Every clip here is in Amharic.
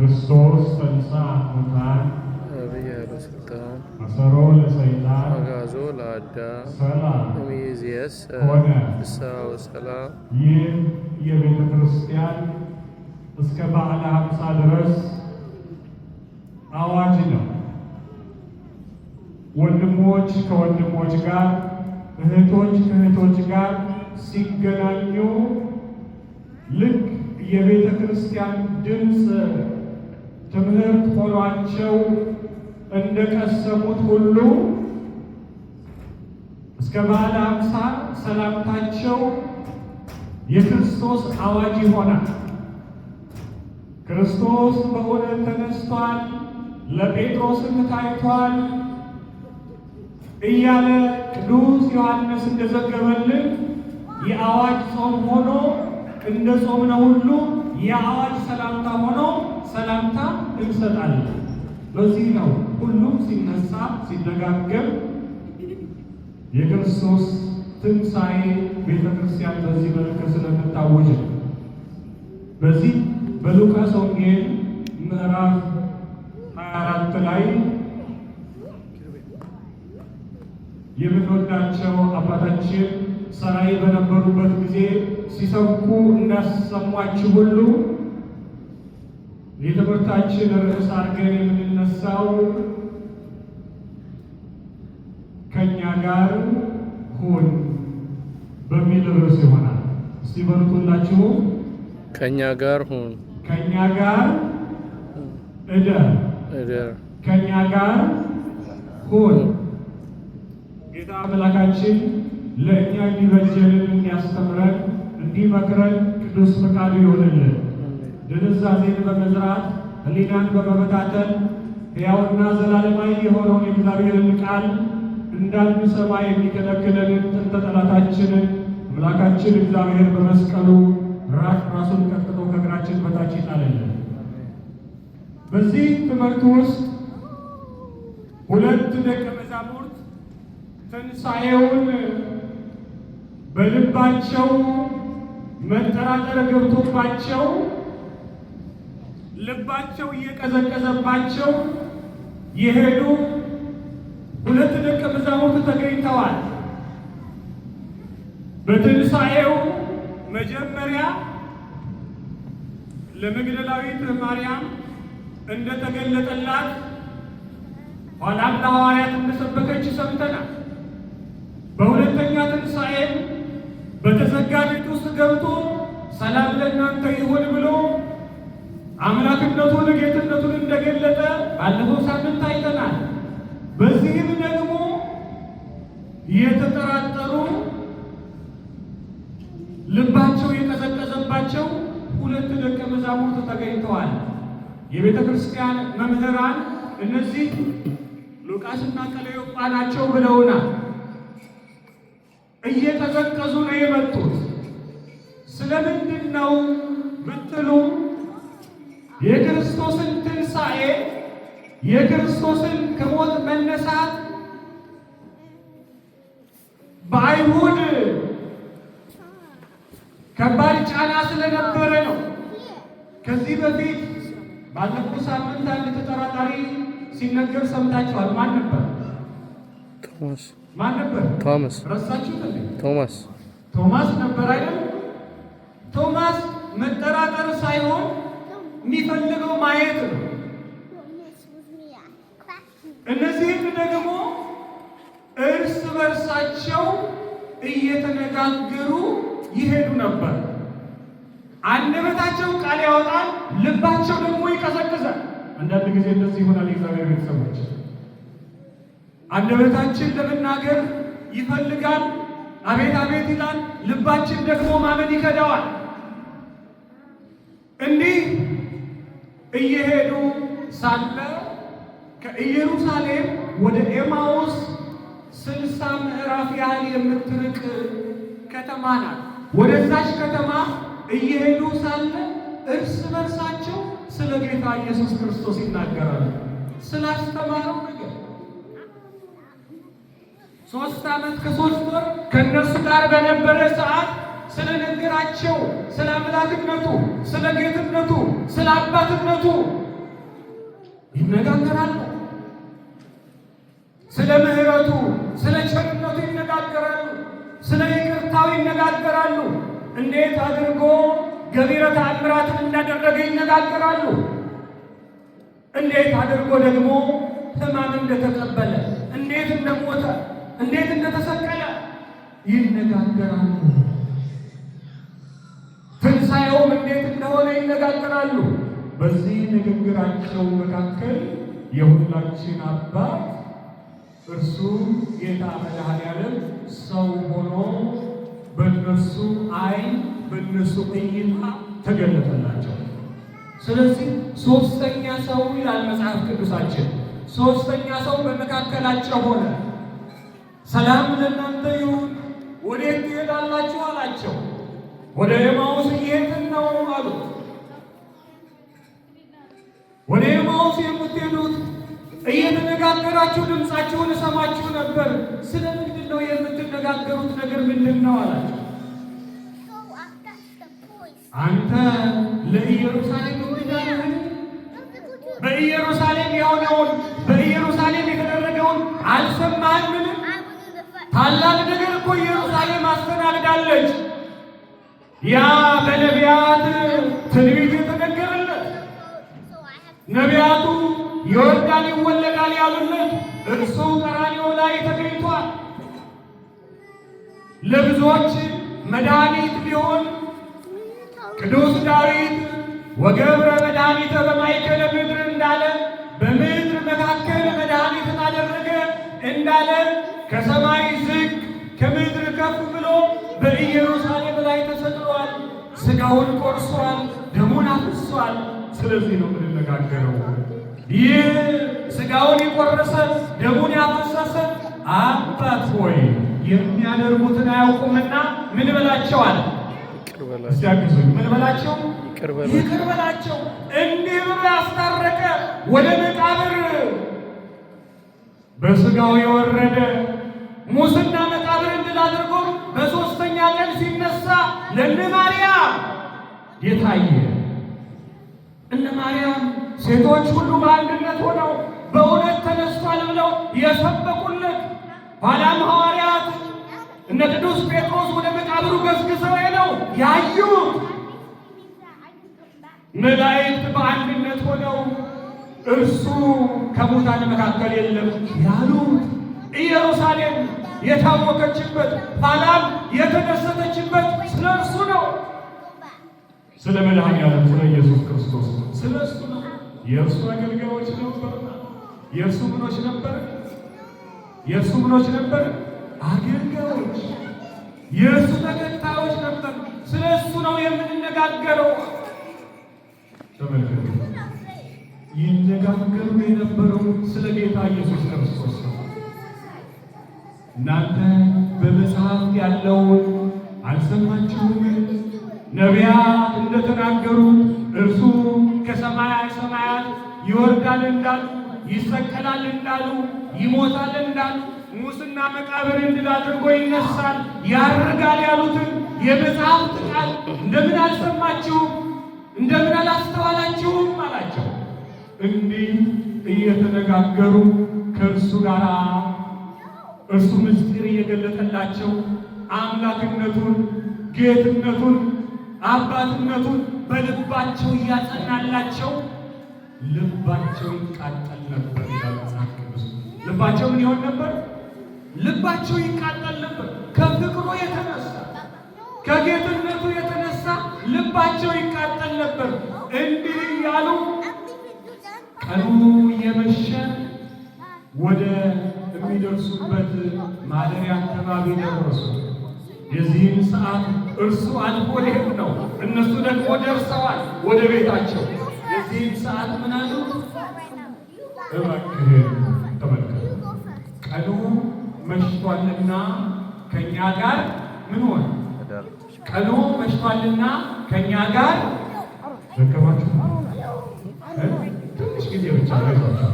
ክርስቶስ ተንሥአ እሙታን ዐቢይ ኃይል ወሥልጣን አሰሮ ለሰይጣን አግዓዞ ለአዳም ሰላም እምይእዜሰ ሆነ። ፍስሐ ወሰላም። ይህ የቤተ ክርስቲያን እስከ በዓለ 50 ድረስ አዋጅ ነው። ወንድሞች ከወንድሞች ጋር፣ እህቶች ከእህቶች ጋር ሲገናኙ ልክ የቤተ ክርስቲያን ድምፅ ትምህርት ሆኗቸው እንደቀሰሙት ሁሉ እስከ በዓለ 50 ሰላምታቸው የክርስቶስ አዋጅ ይሆናል። ክርስቶስ በእውነት ተነስቷል፣ ለጴጥሮስም ታይቷል እያለ ቅዱስ ዮሐንስ እንደዘገበልን የአዋጅ ጾም ሆኖ እንደ ጾምነው ሁሉ የአዋጅ ሰላምታ ሆኖ ሰላምታ እንሰጣለን። በዚህ ነው ሁሉም ሲነሳ ሲደጋገም የክርስቶስ ትንሣኤ ቤተ ክርስቲያን በዚህ መልክ ስለምታውጅ ነው። በዚህ በሉቃስ ወንጌል ምዕራፍ 24 ላይ የምንወዳቸው አባታችን ሰራይ በነበሩበት ጊዜ ሲሰብኩ እንዳሰሟችሁ ሁሉ የትምህርታችን ርዕስ አድርገን የምንነሳው ከእኛ ጋር ሁን በሚል ርዕስ ይሆናል። እስቲ በሉት፣ ከእኛ ጋር ሁን፣ ከእኛ ጋር እደር፣ እደር፣ ከእኛ ጋር ሁን። ጌታ አምላካችን ለእኛ እንዲበጀልን፣ እንዲያስተምረን፣ እንዲመክረን ቅዱስ ፈቃዱ ይሆንልን። ድንዛዜን በመዝራት ሕሊናን በመበታተን ሕያውና ዘላለማዊ የሆነውን የእግዚአብሔርን ቃል እንዳንሰማ የሚከለክለንን ጥንተ ጠላታችንን አምላካችን እግዚአብሔር በመስቀሉ ራሱን ቀጥቅጦ ከእግራችን በታች ይጣልልን። በዚህ ትምህርት ውስጥ ሁለት ደቀ መዛሙርት ትንሣኤውን በልባቸው መጠራጠር ገብቶባቸው፣ ልባቸው እየቀዘቀዘባቸው የሄዱ ሁለት ደቀ መዛሙርት ተገኝተዋል። በትንሣኤው መጀመሪያ ለመግደላዊት ማርያም እንደተገለጠላት፣ ኋላም ለሐዋርያት እንደሰበከች ሰምተናል። በሁለተኛ ትንሣኤም በተዘጋ ቤት ውስጥ ገብቶ ሰላም ለእናንተ ይሁን ብሎ አምላክነቱን ጌትነቱን እንደገለጠ ባለፈው ሳምንት አይተናል። በዚህም ደግሞ የተጠራጠሩ፣ ልባቸው የቀዘቀዘባቸው ሁለት ደቀ መዛሙርት ተገኝተዋል። የቤተ ክርስቲያን መምህራን እነዚህ ሉቃስና ቀለዮጳ ናቸው ብለውናል። እየቀዘቀዙ ነው የመጡት። ስለምንድን ነው ብትሉ የክርስቶስን ትንሣኤ፣ የክርስቶስን ከሞት መነሳት በአይሁድ ከባድ ጫና ስለነበረ ነው። ከዚህ በፊት ባለፈው ሳምንት አንድ ተጠራጣሪ ሲነገር ሰምታችኋል። ማን ነበር? ቶማስ። ማን ነበር? ቶማስ። ረሳችሁት እንዴ? ቶማስ። ቶማስ ነበር አይደል? ቶማስ መጠራጠር ሳይሆን የሚፈልገው ማየት ነው። እነዚህም ደግሞ እርስ በርሳቸው እየተነጋገሩ ይሄዱ ነበር። አንደበታቸው ቃል ያወጣል፣ ልባቸው ደግሞ ይቀዘቅዛል። አንዳንድ ጊዜ እንደዚህ ይሆናል። የእግዚአብሔር ቤተሰቦች፣ አንደበታችን ለመናገር ይፈልጋል፣ አቤት አቤት ይላል፣ ልባችን ደግሞ ማመን ይከዳዋል። እንዲህ እየሄዱ ሳለ ከኢየሩሳሌም ወደ ኤማውስ 60 ምዕራፍ ያህል የምትርቅ ከተማ ናት። ወደዛች ከተማ እየሄዱ ሳለ እርስ በርሳቸው ስለ ጌታ ኢየሱስ ክርስቶስ ይናገራሉ። ስላስተማረው ነገር፣ 3 ዓመት ከ3 ወር ከእነርሱ ጋር በነበረ ሰዓት ስለነገራቸው፣ ስለ አምላክነቱ፣ ስለ ጌትነቱ፣ ስለ አባትነቱ። አባትነቱ ይነጋገራሉ። ስለ ምሕረቱ፣ ስለ ቸርነቱ ይነጋገራሉ። ስለ ይቅርታው ይነጋገራሉ። እንዴት አድርጎ ገቢረ ተአምራትን እንዳደረገ ይነጋገራሉ። እንዴት አድርጎ ደግሞ ሕማም እንደተቀበለ፣ እንዴት እንደሞተ፣ እንዴት እንደተሰቀለ ይነጋገራሉ። ትንሣኤውም እንዴት እንደሆነ ይነጋገራሉ። በዚህ ንግግራቸው መካከል የሁላችን አባት እርሱ ጌታ መድኃኔዓለም ሰው ሆኖ በእነርሱ ዓይን በእነርሱ እይታ ተገለጠላቸው። ስለዚህ ሶስተኛ ሰው ይላል መጽሐፍ ቅዱሳችን፣ ሶስተኛ ሰው በመካከላቸው ሆነ። ሰላም ለእናንተ ይሁን፣ ወዴት ትሄዳላችሁ አላቸው። ወደ ኤማሁስ እየሄድን ነው አሉት። ወደ ኤማሁስ የምትሄዱት እየተነጋገራችሁ ድምፃችሁን እሰማችሁ ነበር። ስለምንድን ነው የምትነጋገሩት ነገር ምንድን ነው አላቸው። አንተ ለኢየሩሳሌም እንግዳ ነህን? በኢየሩሳሌም የሆነውን በኢየሩሳሌም የተደረገውን አልሰማህምን? ታላቅ ነገር እኮ ኢየሩሳሌም አስተናግዳለች። ያ በነቢያት ትንቢት የተነገረለት ነቢያቱ ይወርዳል ይወለዳል ያሉለት እርሱ ቀራንዮ ላይ ተገኝቷል። ለብዙዎች መድኃኒት ሊሆን ቅዱስ ዳዊት ወገብረ መድኃኒተ በማእከለ ምድር እንዳለ በምድር መካከል መድኃኒትን አደረገ እንዳለ ከሰማይ ዝቅ ከምድር ከፍ ብሎ በኢየሩሳሌም ላይ ተሰቅሏል። ሥጋውን ቆርሷል፣ ደሙን አፍሷል። ስለዚህ ነው የምንነጋገረው። ይህ ሥጋውን የቆረሰ ደሙን ያፈሰሰ አባት ሆይ የሚያደርጉትን አያውቁምና ምን በላቸው አለ። ይቅር በላቸው። እስቲ አግዙኝ። ምን በላቸው? ይቅር በላቸው። ይቅር በላቸው። እንዲህ ብሎ ያስታረቀ ወደ መቃብር በሥጋው የወረደ ሙስና መቃብርን ድል አድርጎ በሦስተኛ ቀን ሲነሳ ለእነ ማርያም የታየ እነ ማርያም ሴቶች ሁሉ በአንድነት ሆነው በእውነት ተነስቷል ብለው የሰበኩለት፣ ኋላም ሐዋርያት እነ ቅዱስ ጴጥሮስ ወደ መቃብሩ ገስግሰው ሄደው ያዩት፣ መላእክት በአንድነት ሆነው እርሱ ከሙታን መካከል የለም ያሉት፣ ኢየሩሳሌም የታወከችበት ኋላም የተደሰተችበት ስለ እርሱ ነው። ስለ መድኃኔዓለም ስለ ኢየሱስ ክርስቶስ ስለ እርሱ ነው። የእርሱ አገልጋዮች ነበር። የእርሱ ምኖች ነበር። የእርሱ ምኖች ነበር፣ አገልጋዮች፣ የእርሱ ተከታዮች ነበር። ስለ እሱ ነው የምንነጋገረው። ተመልከቱ፣ ይነጋገሩ የነበረው ስለ ጌታ ኢየሱስ ክርስቶስ ነው። እናንተ በመጽሐፍት ያለውን አልሰማችሁም? ነቢያት እንደተናገሩ እርሱ ከሰማያ ሰማያት ይወርዳል እንዳሉ፣ ይሰቀላል እንዳሉ፣ ይሞታል እንዳሉ፣ ሙስና መቃብርን ድል አድርጎ ይነሳል ያርጋል ያሉትን የመጽሐፍት ቃል እንደምን አልሰማችሁም? እንደምን አላስተዋላችሁም? አላቸው። እንዲህ እየተነጋገሩ ከእርሱ ጋር እርሱ ምስጢር እየገለጠላቸው አምላክነቱን፣ ጌትነቱን፣ አባትነቱን በልባቸው እያጸናላቸው ልባቸው ይቃጠል ነበር ይላል መጽሐፍ ቅዱስ። ልባቸው ምን ይሆን ነበር? ልባቸው ይቃጠል ነበር። ከፍቅሩ የተነሳ ከጌትነቱ የተነሳ ልባቸው ይቃጠል ነበር። እንዲህ እያሉ ቀኑ እየመሸ ወደ የሚደርሱበት ማደሪያ አካባቢ ደረሱ። የዚህን ሰዓት እርሱ አልፎ ሊሄድ ነው፣ እነሱ ደግሞ ደርሰዋል ወደ ቤታቸው። የዚህን ሰዓት ምን አሉ? እባክህን ተመልከቱ፣ ቀኑ መሽቷልና ከእኛ ጋር ምን ሆነ? ቀኑ መሽቷልና ከእኛ ጋር ደከማችሁ? ትንሽ ጊዜ ብቻ አይዟችሁ።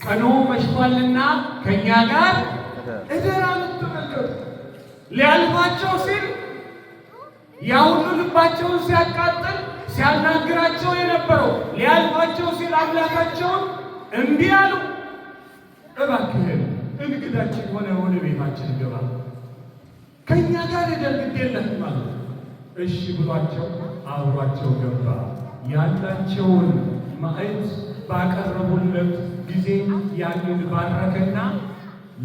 ቀኑ መሽቷልና ከእኛ ጋር እደር አሉት። ተመልከቱ፣ ሊያልፋቸው ሲል ያ ሁሉ ልባቸውን ሲያቃጥል ሲያናግራቸው የነበረው ሊያልፋቸው ሲል አምላካቸውን እምቢ አሉ። እባክህን እንግዳችን ሆነ ወደ ቤታችን ግባ፣ ከእኛ ጋር እደር፣ ግድ የለህም አሉት። እሺ ብሏቸው አብሯቸው ገባ። ያላቸውን ማዕድ ባቀረቡለት ጊዜ ያንን ባረከና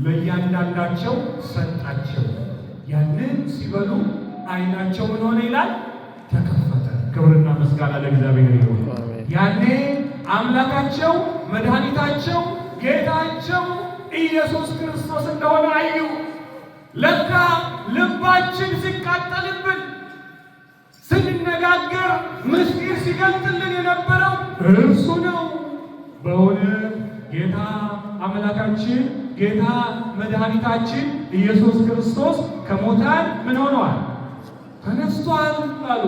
ለእያንዳንዳቸው ሰጣቸው። ያንን ሲበሉ ዓይናቸው ምን ሆነ ይላል? ተከፈተ። ክብርና ምስጋና ለእግዚአብሔር ይሁን። ያኔ አምላካቸው መድኃኒታቸው ጌታቸው ኢየሱስ ክርስቶስ እንደሆነ አዩ። ለካ ልባችን ሲቃጠልብን ስንነጋገር ምስጢር ሲገልጥልን የነበረው እርሱ ነው። በእውነት ጌታ አምላካችን ጌታ መድኃኒታችን ኢየሱስ ክርስቶስ ከሙታን ምን ሆነዋል? ተነስቷል አሉ።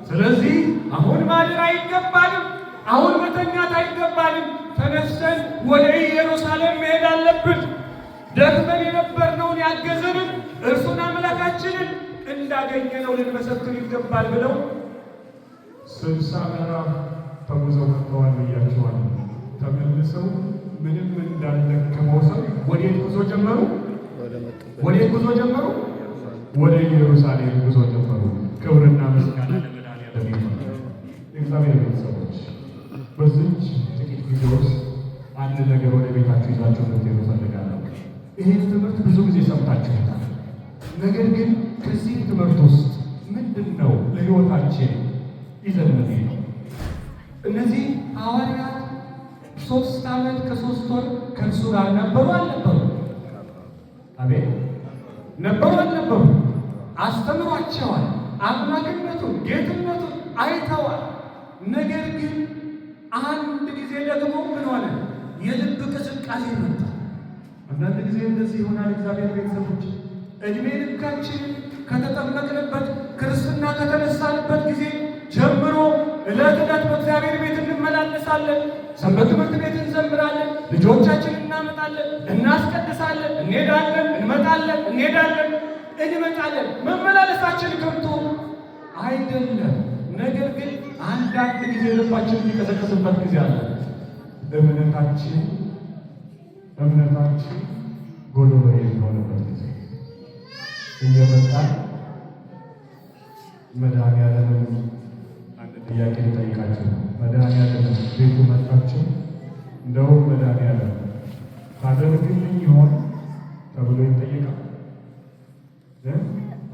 ስለዚህ አሁን ማደር አይገባንም። አሁን መተኛት አይገባንም። ተነስተን ወደ ኢየሩሳሌም መሄድ አለብን። ደክመን የነበርነውን ያገዘንን እርሱን አምላካችንን እንዳገኘነው ልንመሰክር ይገባል ብለው 60 ምዕራፍ ተጉዘው መጥተዋል ብያቸዋለሁ። ተመልሰው ምንም እንዳልደከመው ሰው ወዴት ጉዞ ጀመሩ? ወዴት ጉዞ ጀመሩ? ወደ ኢየሩሳሌም ጉዞ ጀመሩ። ክብርና ምስጋና ለመድኃኒዓለም ይሁን። የእግዚአብሔር ቤተሰቦች፣ በዚች ጥቂት ጊዜ ውስጥ አንድ ነገር ወደ ቤታችሁ ይዛችሁ እንድትሄዱ እፈልጋለሁ። ይህን ትምህርት ብዙ ጊዜ ሰምታችሁታል። ነገር ግን ከዚህ ትምህርት ውስጥ ምንድን ነው ለሕይወታችን ይዘን የምንሄደው? እነዚህ ሐዋርያት 3 ዓመት ከ3 ወር ከእርሱ ጋር ነበሩ አልነበሩ? አቤት፣ ነበሩ አልነበሩ? አስተምሯቸዋል። አምላክነቱን ጌትነቱን አይተዋል። ነገር ግን አንድ ጊዜ ደግሞ ምን ሆነ? የልብ ቅዝቃዜ መጣ። አንዳንድ ጊዜ እንደዚህ ይሆናል። እግዚአብሔር ቤተሰቦች፣ እድሜ ልካችንን ከተጠመቅንበት፣ ክርስትና ከተነሳንበት ጊዜ ጀምሮ ዕለት ዕለት በእግዚአብሔር ቤት እንመላለሳለን። ሰንበት ትምህርት ቤት እንዘምራለን። ልጆቻችን እናመጣለን፣ እናስቀድሳለን፣ እንሄዳለን፣ እንመጣለን፣ እንሄዳለን፣ እንመጣለን። መመላለሳችን ከንቱ አይደለም። ነገር ግን አንዳንድ ጊዜ ልባችን የሚቀሰቅስበት ጊዜ አለ። እምነታችን ጎዶሎ የሚሆንበት ጊዜ እየመጣን መድኃኒዓለምን አንድ ጥያቄ ልጠይቃችሁ ነው። መድኃኒዓለምን ቤቱ መጣችሁ፣ እንደውም መድኃኒዓለም ታደርግልኝ ይሆን ተብሎ ይጠየቃል።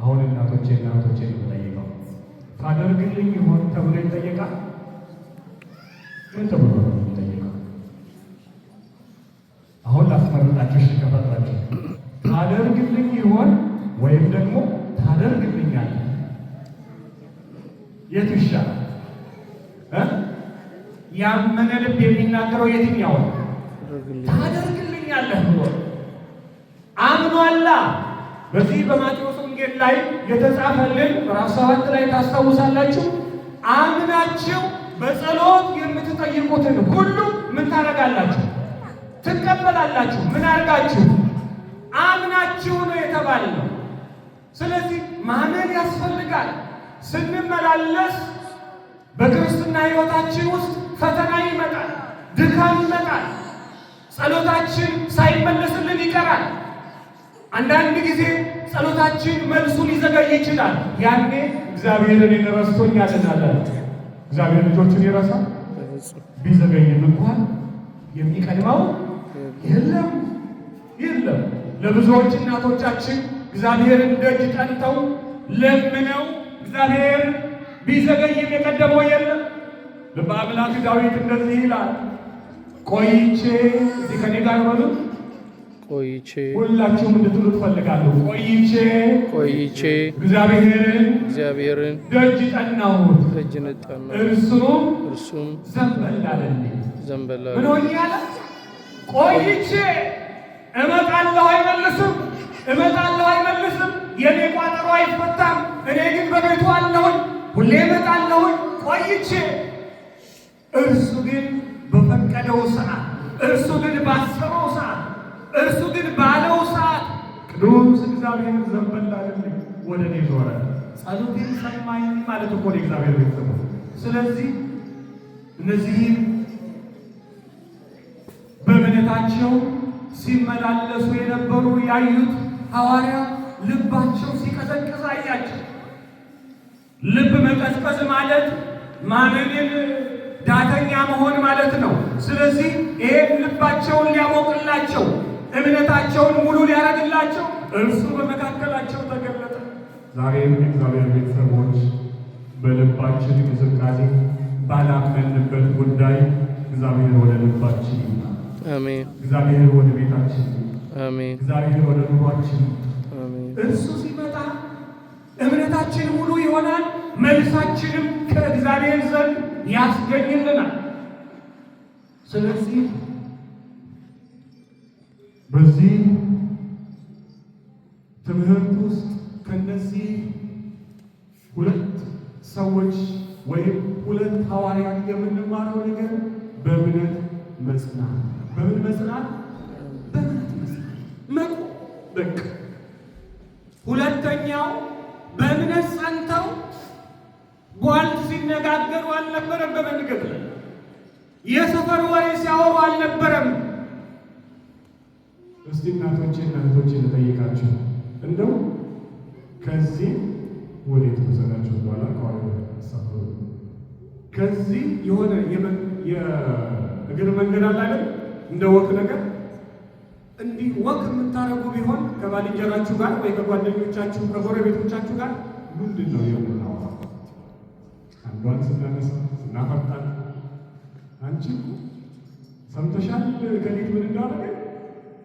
አሁን እናቶቼ ነው የምጠይቀው። ታደርግልኝ ይሆን ተብሎ ይጠየቃል? ምን ተብሎ ነው የሚጠየቀው? አሁን ላስመርጣችሁ፣ እሺ ከፈጥራችሁ ታደርግልኝ ይሆን ወይም ደግሞ ታደርግልኛለህ፣ የቱ ይሻላል? ያመነ ልብ የሚናገረው የትኛው ነው? ታደርግልኛለህ ብሎ አምኗላ። በዚህ በማቴዎስ ወንጌል ላይ የተጻፈልን ምዕራፍ 7 ላይ ታስታውሳላችሁ። አምናችሁ በጸሎት የምትጠይቁትን ሁሉ ምን ታደርጋላችሁ? ትቀበላላችሁ። ምን አድርጋችሁ? አምናችሁ ነው የተባልነው። ስለዚህ ማመን ያስፈልጋል። ስንመላለስ በክርስትና ሕይወታችን ውስጥ ፈተና ይመጣል፣ ድካም ይመጣል፣ ጸሎታችን ሳይመለስልን ይቀራል። አንዳንድ ጊዜ ጸሎታችን መልሱ ሊዘገይ ይችላል። ያኔ እግዚአብሔር እኔን ረስቶኛል እንላለን። እግዚአብሔር ልጆቹን ይረሳል? ቢዘገይም እንኳን የሚቀድመው የለም የለም። ለብዙዎች እናቶቻችን እግዚአብሔርን ደጅ ጠንተው ለምነው እግዚአብሔር ቢዘገይም የቀደመው የለም። ልበ አምላክ ዳዊት እንደዚህ ይላል፣ ቆይቼ፣ እዚህ ከኔ ጋር በሉት፣ ቆይቼ፣ ሁላችሁም እንድትሉ ትፈልጋለሁ። ቆይቼ፣ ቆይቼ፣ እግዚአብሔርን እግዚአብሔርን ደጅ ጠናሁት፣ ደጅ ነጠናሁት፣ እርሱም እርሱም ዘንበል አለልኝ። ዘንበል ምን ሆኜ አለ? ቆይቼ እመጣለሁ አይመልስም፣ እመጣለሁ አይመልስም። የኔ ቋጠሮ አይፈታም። እኔ ግን በቤቱ አለሁኝ፣ ሁሌ እመጣለሁኝ ቆይቼ። እርሱ ግን በፈቀደው ሰዓት፣ እርሱ ግን ባሰበው ሰዓት፣ እርሱ ግን ባለው ሰዓት ቅዱስ እግዚአብሔር ዘንበል አለልኝ፣ ወደ እኔ ዞረ፣ ጸሎቴን ሰማኝ ማለት እኮ ነው የእግዚአብሔር ቤተሰቦች። ስለዚህ እነዚህም በእምነታቸው ሲመላለሱ የነበሩ ያዩት ሐዋርያ ልባቸው ሲቀዘቅዝ አያቸው። ልብ መቀዝቀዝ ማለት ማመንን ዳተኛ መሆን ማለት ነው። ስለዚህ ይሄን ልባቸውን ሊያሞቅላቸው እምነታቸውን ሙሉ ሊያደርግላቸው እርሱ በመካከላቸው ተገለጠ። ዛሬም የእግዚአብሔር ቤተሰቦች በልባችን ቅዝቃዜ ባላመንበት ጉዳይ እግዚአብሔር ወደ ልባችን ይምጣ። አሜን። እግዚአብሔር ወደ ቤታችን ይምጣ። አሜን። እግዚአብሔር ወደ ኑሯችን ይምጣ። አሜን። እርሱ ሲመጣ እምነታችን ሙሉ ይሆናል፣ መልሳችንም ከእግዚአብሔር ዘንድ ያስገኝልናል። ስለዚህ በዚህ ትምህርት ውስጥ ከነዚህ ሁለት ሰዎች ወይም ሁለት ሐዋርያት የምንማረው ነገር በእምነት መጽናት። በምን መጽናት? በእምነት መጽናት፣ መቆም በቃ። ሁለተኛው በእምነት ጸንተው ቧልት ሲነጋገሩ አልነበረም። በመንገድ ላይ የሰፈር ወሬ ሲያወሩ አልነበረም። እስቲ እናቶቼ እና እህቶቼ ልጠይቃችሁ፣ እንደው ከዚህ ወዴት ወሰዳችሁ በኋላ ከኋላ ሰፈሩ ከዚህ የሆነ የእግር መንገድ አለ አይደል? እንደ walk ነገር እንዲህ walk የምታደርጉ ቢሆን ከባልንጀራችሁ ጋር ወይ ከጓደኞቻችሁ ከጎረቤቶቻችሁ ጋር ምንድን ነው የምናወራው? አንዷን ስናነሳ ስናፈርጣት፣ አንቺ እኮ ሰምተሻል ከሊት ምን እንዳደረገ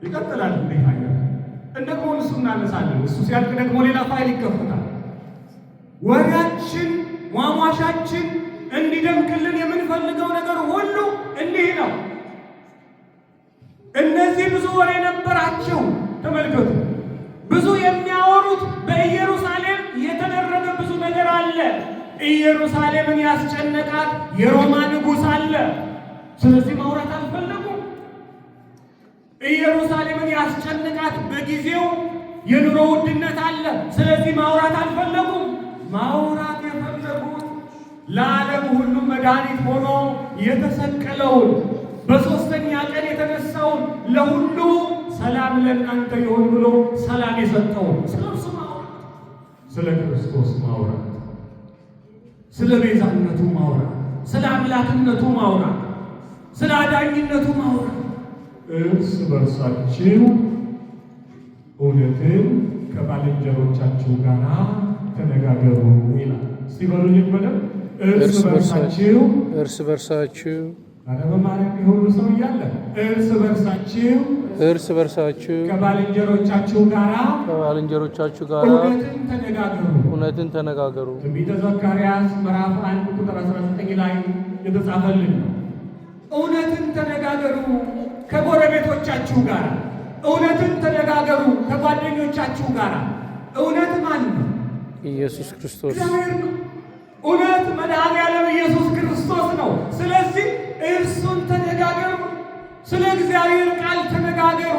ይቀጥላል። እንዲህ አያ እንደግሞ እሱ እናነሳለን። እሱ ሲያልቅ ደግሞ ሌላ ፋይል ይከፈታል። ወሬያችን ሟሟሻችን እንዲደምቅልን የምንፈልገው ነገር ሁሉ እንዲህ ነው። እነዚህ ብዙ ወሬ ነበራቸው። ተመልከቱ፣ ብዙ የሚያወሩት በኢየሩሳሌም የተደረገ ብዙ ነገር አለ። ኢየሩሳሌምን ያስጨነቃት የሮማ ንጉሥ አለ። ስለዚህ ማውራት አልፈለጉም። ኢየሩሳሌምን ያስጨነቃት በጊዜው የኑሮ ውድነት አለ። ስለዚህ ማውራት አልፈለጉም። ማውራት የፈለጉት ለዓለም ሁሉ መድኃኒት ሆኖ የተሰቀለውን በሦስተኛ ቀን የተነሳውን ለሁሉ ሰላም ለእናንተ ይሁን ብሎ ሰላም የሰጠውን ስለ እርሱ ማውራት፣ ስለ ክርስቶስ ማውራት፣ ስለ ቤዛነቱ ማውራት፣ ስለ አምላክነቱ ማውራት፣ ስለ አዳኝነቱ ማውራት እርስ በርሳችሁ እውነትን ከባልንጀሮቻችሁ ጋር ተነጋገሩ ይላል። እስቲ በሉልኝ በደምብ እርስ በርሳችሁ እርስ በርሳችሁ ኧረ በማርያም የሆኑ ሰው እያለ እርስ በርሳችሁ እርስ በርሳችሁ ከባልንጀሮቻችሁ ጋር ከባልንጀሮቻችሁ ጋር እውነትን ተነጋገሩ። እውነትን ተነጋገሩ። ትንቢተ ዘካርያስ ምዕራፍ 1 ቁጥር 19 ላይ የተጻፈልን ነው። እውነትን ተነጋገሩ ከጎረቤቶቻችሁ ጋር፣ እውነትን ተነጋገሩ ከጓደኞቻችሁ ጋር። እውነት ማን ነው? ኢየሱስ ክርስቶስ እግዚአብሔር ነው። እውነት መድኃኔዓለም ኢየሱስ ክርስቶስ ነው። ስለዚህ እርሱን ተነጋገሩ። ስለ እግዚአብሔር ቃል ተነጋገሩ።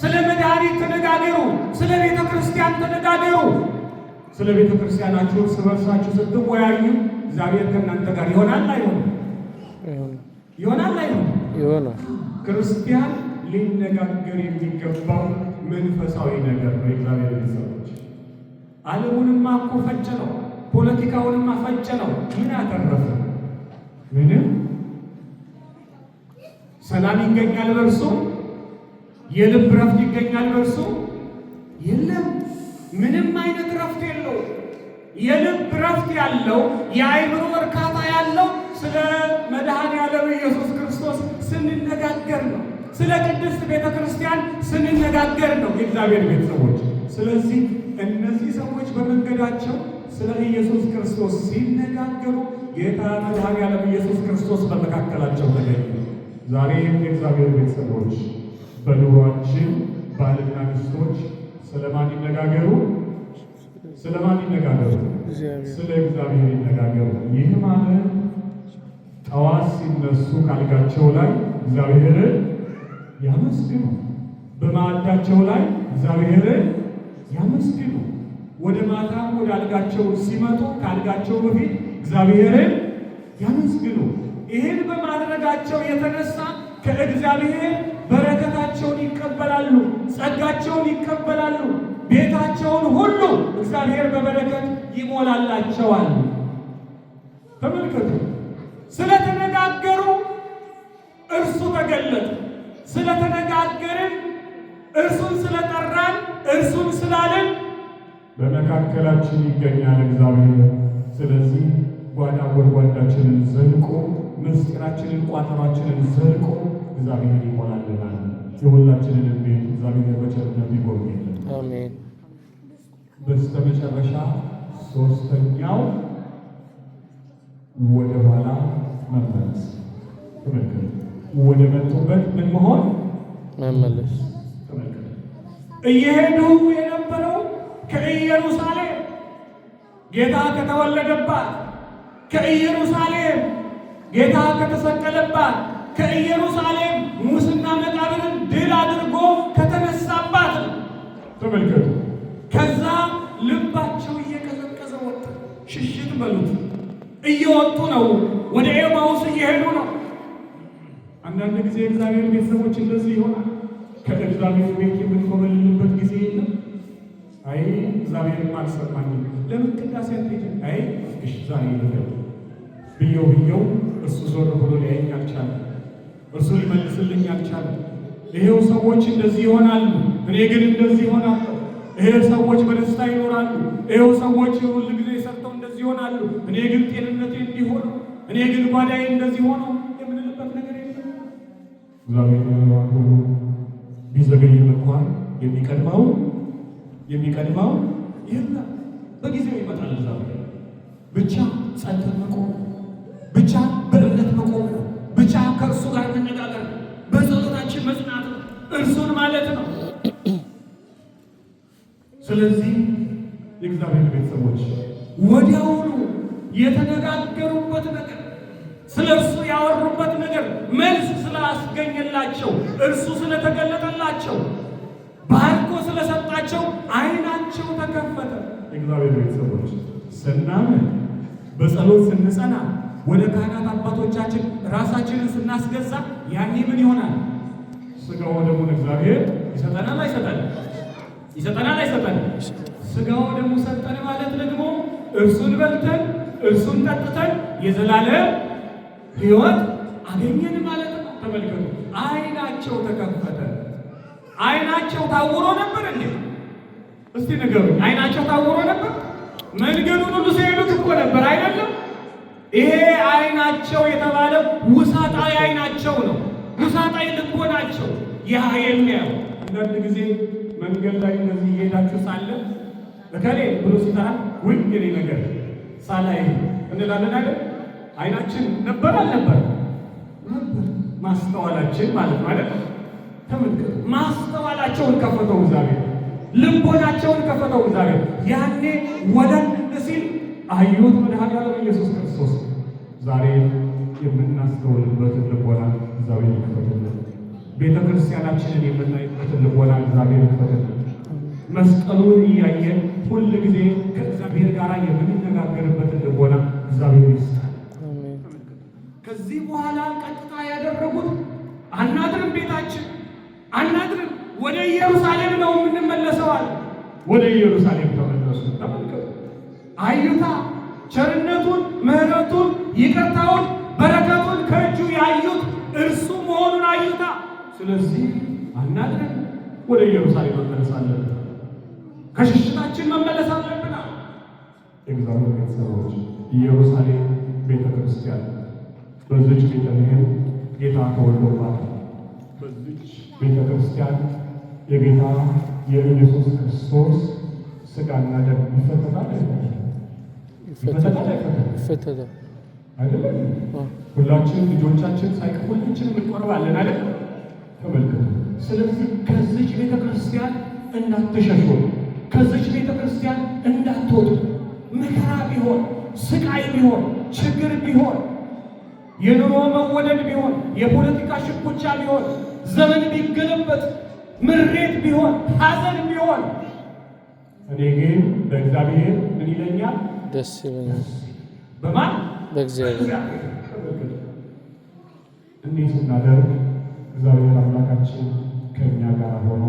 ስለ መድኃኒት ተነጋገሩ። ስለ ቤተ ክርስቲያን ተነጋገሩ። ስለ ቤተ ክርስቲያናችሁ እርስ በርሳችሁ ስትወያዩ እግዚአብሔር ከእናንተ ጋር ይሆናል አይሆንም? ይሆናል አይሆንም? ይሆናል። ክርስቲያን ሊነጋገር የሚገባው መንፈሳዊ ነገር ነው። የእግዚአብሔር ቤተሰቦች ዓለሙንማ እኮ ፈጨ ነው፣ ፖለቲካውንማ ፈጨ ነው። ምን አተረፈ? ምንም ሰላም ይገኛል በእርሱ? የልብ ረፍት ይገኛል በእርሱ? የለም። ምንም አይነት ረፍት የለው። የልብ ረፍት ያለው የአእምሮ እርካታ ያለው ስለ መድኃኔዓለም ኢየሱስ ክርስቶስ ስንነጋገር ነው። ስለ ቅድስት ቤተ ክርስቲያን ስንነጋገር ነው። የእግዚአብሔር ቤተሰቦች ስለዚህ እነዚህ ሰዎች በመንገዳቸው ስለ ኢየሱስ ክርስቶስ ሲነጋገሩ ጌታ መድኃኔዓለም ኢየሱስ ክርስቶስ በመካከላቸው ተገኘ። ዛሬም የእግዚአብሔር ቤተሰቦች በኑሯችን ባልና ሚስቶች ስለማን ይነጋገሩ? ስለማን ይነጋገሩ? እግዚአብሔር ስለ እግዚአብሔር ይነጋገሩ። ይህ ማለት ጠዋት ሲነሱ ካልጋቸው ላይ እግዚአብሔርን ያመስግኑ፣ በማዕዳቸው ላይ እግዚአብሔርን ያመስግኑ። ወደ ማታም ወደ አልጋቸው ሲመጡ ከአልጋቸው በፊት እግዚአብሔርን ያመስግኑ። ይህን በማድረጋቸው የተነሳ ከእግዚአብሔር በረከታቸውን ይቀበላሉ፣ ጸጋቸውን ይቀበላሉ። ቤታቸውን ሁሉ እግዚአብሔር በበረከት ይሞላላቸዋል። ተመልከቱ፣ ስለተነጋገሩ እርሱ ተገለጠ። ስለተነጋገርን፣ እርሱን ስለጠራን፣ እርሱን ስላልን በመካከላችን ይገኛል እግዚአብሔር። ስለዚህ ጓዳ ጎድጓዳችንን ዘልቆ ምስጢራችንን ቋጠሯችንን ዘልቆ እግዚአብሔር ይሞላልናል። የሁላችንን ቤት እግዚአብሔር በቸርነቱ ይጎብኝልን። አሜን። በስተመጨረሻ ሶስተኛው ወደ ኋላ መመለስ። ተመልከቱ፣ ወደ መጡበት ምን መሆን መመለስ። ተመልከቱ። እየሄዱ የነበረው ከኢየሩሳሌም ጌታ ከተወለደባት፣ ከኢየሩሳሌም ጌታ ከተሰቀለባት፣ ከኢየሩሳሌም ሙስና መቃብርን ድል አድርጎ ከተነሳባት ነው። ተመልከቱ። ከዛ ልባቸው እየቀዘቀዘ ወጣ። ሽሽት በሉት፣ እየወጡ ነው። ወደ ኤማሁስ እየሄዱ ነው። አንዳንድ ጊዜ የእግዚአብሔር ቤተሰቦች እንደዚህ ይሆናል። ከእግዚአብሔር ቤት የምንኮበልልበት ጊዜ የለም። አይ እግዚአብሔርም አልሰማኝም፣ ለምን ቅዳሴ አትሄጂም? አይ እሺ ዛሬ ይፈል ብየው ብየው እርሱ ዞር ብሎ ሊያየኝ አልቻለም። እርሱ ሊመልስልኝ አልቻለም። ይሄው ሰዎች እንደዚህ ይሆናሉ፣ እኔ ግን እንደዚህ ይሆናለሁ። ይሄው ሰዎች በደስታ ይኖራሉ፣ ይሄው ሰዎች ሁል ጊዜ ሰርተው እንደዚህ ይሆናሉ፣ እኔ ግን ጤንነቴ እንዲህ ሆኖ፣ እኔ ግን ጓዳዬ እንደዚህ ሆኖ የምንልበት ነገር የለም። እግዚአብሔር ሁሉ ቢዘገይም እንኳን የሚቀድመው የለም። በጊዜው ይመጣል እግዚአብሔር። ብቻ ጸንተን መቆም ነው። ብቻ በእምነት መቆም ነው። ብቻ ከእርሱ ጋር መነጋገር ነው። በጸሎታችን መጽናት ነው። እርሱን ማለት ነው። ስለዚህ የእግዚአብሔር ቤተሰቦች ወዲያውኑ የተነጋገሩበት ነገር፣ ስለ እርሱ ያወሩበት ነገር መልስ ስላስገኘላቸው፣ እርሱ ስለተገለጠላቸው፣ ባርኮ ስለሰጣቸው ዓይናቸው ተከፈተ። የእግዚአብሔር ቤተሰቦች ስናምን፣ በጸሎት ስንጸና፣ ወደ ካህናት አባቶቻችን ራሳችንን ስናስገዛ ያኔ ምን ይሆናል? ሥጋው ወደሙን እግዚአብሔር ይሰጠናል አይሰጠንም? ይሰጠናል አይሰጠንም? ሥጋው ደሙ ሰጠን ማለት ደግሞ እርሱን በልተን እርሱን ጠጥተን የዘላለም ሕይወት አገኘን ማለት ነው። ተመልከቱ፣ ዓይናቸው ተከፈተ። ዓይናቸው ታውሮ ነበር እንዴ? እስቲ ንገሩኝ፣ ዓይናቸው ታውሮ ነበር? መንገዱን ሁሉ ሲሄዱት እኮ ነበር አይደለም? ይሄ ዓይናቸው የተባለው ውሳጣዊ ዓይናቸው ነው። ውሳጣዊ ልቦናቸው ያ የሚያዩ። አንዳንድ ጊዜ መንገድ ላይ እንደዚህ እየሄዳችሁ ሳለ እከሌ ብሎ ሲጠራ ውይ የኔ ነገር ሳላይ እንላለን አይደል? ዓይናችን ነበር አልነበር? ነበር። ማስተዋላችን ማለት ነው አይደል? ተመልከቱ፣ ማስተዋላቸውን ከፈተው እግዚአብሔር፣ ልቦናቸውን ከፈተው እግዚአብሔር። ያኔ ወለል ሲል አዩት መድኃኔዓለም ኢየሱስ ክርስቶስ። ዛሬ የምናስተውልበትን ልቦና እግዚአብሔር ይክፈትልን። ቤተ ክርስቲያናችንን የምናይበትን ልቦና እግዚአብሔር ይክፈትልን። መስቀሉን እያየን ሁል ጊዜ ከእግዚአብሔር ጋር የምንነጋገርበትን ልቦና እግዚአብሔር ይስጣል። አሜን። ከዚህ በኋላ ቀጥታ ያደረጉት አናድርም፣ ቤታችን አናድርም፣ ወደ ኢየሩሳሌም ነው የምንመለሰው አለ። ወደ ኢየሩሳሌም ተመለሱ። ተመልከቱ። አዩታ ቸርነቱን፣ ምሕረቱን፣ ይቅርታውን፣ በረከቱን ከእጁ ያዩት እርሱ መሆኑን አዩታ። ስለዚህ አናድርም፣ ወደ ኢየሩሳሌም መመለስ አለብን። ከሽሽታችን መመለስ አለብን። የእግዚአብሔር ቤተሰቦች ኢየሩሳሌም ቤተ ክርስቲያን፣ በዚች ቤተልሔም ጌታ ተወልዶባታል። በዚች ቤተ ክርስቲያን የጌታ የኢየሱስ ክርስቶስ ሥጋና ደም ይፈተታል አይፈተትም? ይፈተታል አይፈተትም? ይፈተታል። አይደለም? ሁላችን ልጆቻችን ሳይቀር ሁላችንም እንቆርባለን አይደል? ተመልከቱ። ስለዚህ ከዚች ቤተ ክርስቲያን እንዳትሸሹ፣ ከዚች ቤተ ክርስቲያን እንዳትወጡ። መከራ ቢሆን፣ ስቃይ ቢሆን፣ ችግር ቢሆን፣ የኑሮ መወደድ ቢሆን፣ የፖለቲካ ሽኩቻ ቢሆን፣ ዘመን ቢገለበጥ፣ ምሬት ቢሆን፣ ሐዘን ቢሆን፣ እኔ ግን በእግዚአብሔር ምን ይለኛል? ደስ ይለኛል። በማን? በእግዚአብሔር። ተመልከቱ። እንዲህ ስናደርግ እግዚአብሔር አምላካችን ከእኛ ጋር ሆኖ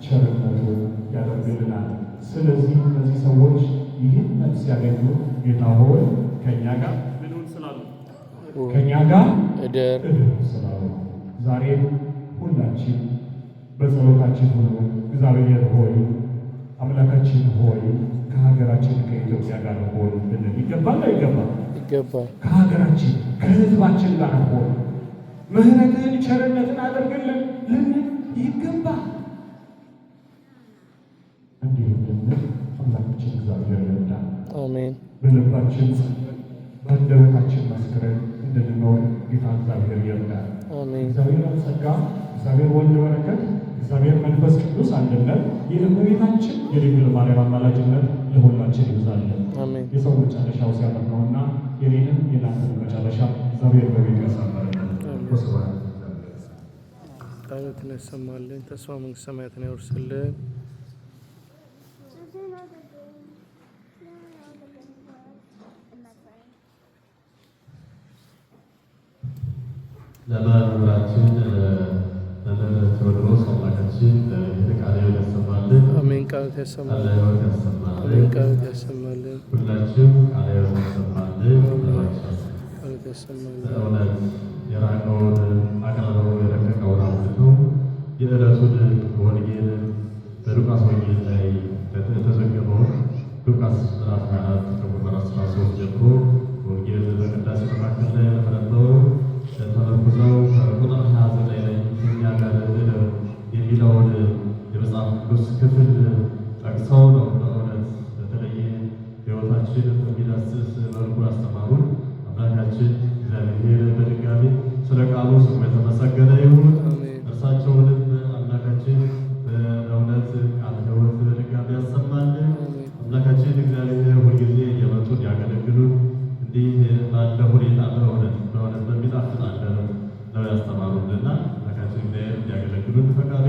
ቸርነቱን ያደርግልናል። ስለዚህ እነዚህ ሰዎች ይህን መልስ ያገኙ ጌታ ሆይ ከእኛ ጋር ምንሁን ስላሉ፣ ከእኛ ጋር እደር እደር ስላሉ፣ ዛሬም ሁላችን በጸሎታችን ሆኖ እግዚአብሔር ሆይ፣ አምላካችን ሆይ፣ ከሀገራችን ከኢትዮጵያ ጋር ሆን ልንል ይገባል አይገባም? ይገባል። ከሀገራችን ከሕዝባችን ጋር ሆን፣ ምሕረትህን ቸርነትን አድርግልን ልንል ይገባል። እንዲህ እንድንል አምላካችን እግዚአብሔር ይርዳን። አሜን። በልባችን ጸንተን በአንደበታችን መስክረን እንድንኖር ጌታ እግዚአብሔር ይርዳን። አሜን። እግዚአብሔር ጸጋ፣ እግዚአብሔር ወልድ በረከት፣ እግዚአብሔር መንፈስ ቅዱስ አንድነት፣ የእመቤታችን የድንግል ማርያም አማላጅነት ለሁላችን ይብዛልን። አሜን። የሰው መጨረሻው ሲያምር ነውና የኔንም የናንተን መጨረሻ እግዚአብሔር በቤቱ ያሳምርልን። ወስብሐት ለእግዚአብሔር። ቃሎትን ያሰማልን፣ ተስፋ መንግስተ ሰማያትን ያወርስልን። This is not the game. No, not the game in my brain. ለመምህራችን ለመምህር ቴዎድሮስ አምላካችን ቃለ ሕይወት ያሰማልን። አሜን። ቃሎት ቃለ ያሰማልን። ሕይወት አሜን። ያሰማልን። ቃሎት ያሰማልን። ሁላችሁም ቃለ ሕይወት ያሰማልን። ቃሎት ያሰማልን። በእውነት የራቀውን አቅርበው የረቀቀውን አውጥተው የዕለቱን ወንጌል በሉቃስ ወንጌል ላይ የተዘገበውን ሉቃስ ምዕራፍ 24 ከቁጥር 13 ጀምሮ ወንጌል በቅዳሴ መካከል ላይ በተነበበው ተመርኩዘው ከቁጥር 29 ላይ ከእኛ ጋር እደር የሚለውን የመጽሐፍ ቅዱስ ክፍል ጠቅሰው ነው በእውነት በተለየ ሕይወታችን በሚዳስስ መልኩ ያስተማሩን። አምላካችን እግዚአብሔር በድጋሚ ስለ ቃሉ ስሙ የተመሰገነ ይሁን። አሜን። እርሳቸውንም አምላካችን በእውነት ቃለ ሕይወት በድጋሚ ያሰማልን። አሜን። አምላካችን እግዚአብሔር ሁልጊዜ እየመጡ እንዲያገለግሉን እንዲህ ባለ ሁኔታ በእውነት በእውነት በሚጣፍጥ አንደበት ነው ያስተማሩንና አምላካችን እግዚአብሔር እንዲያገለግሉን ፈቃዱ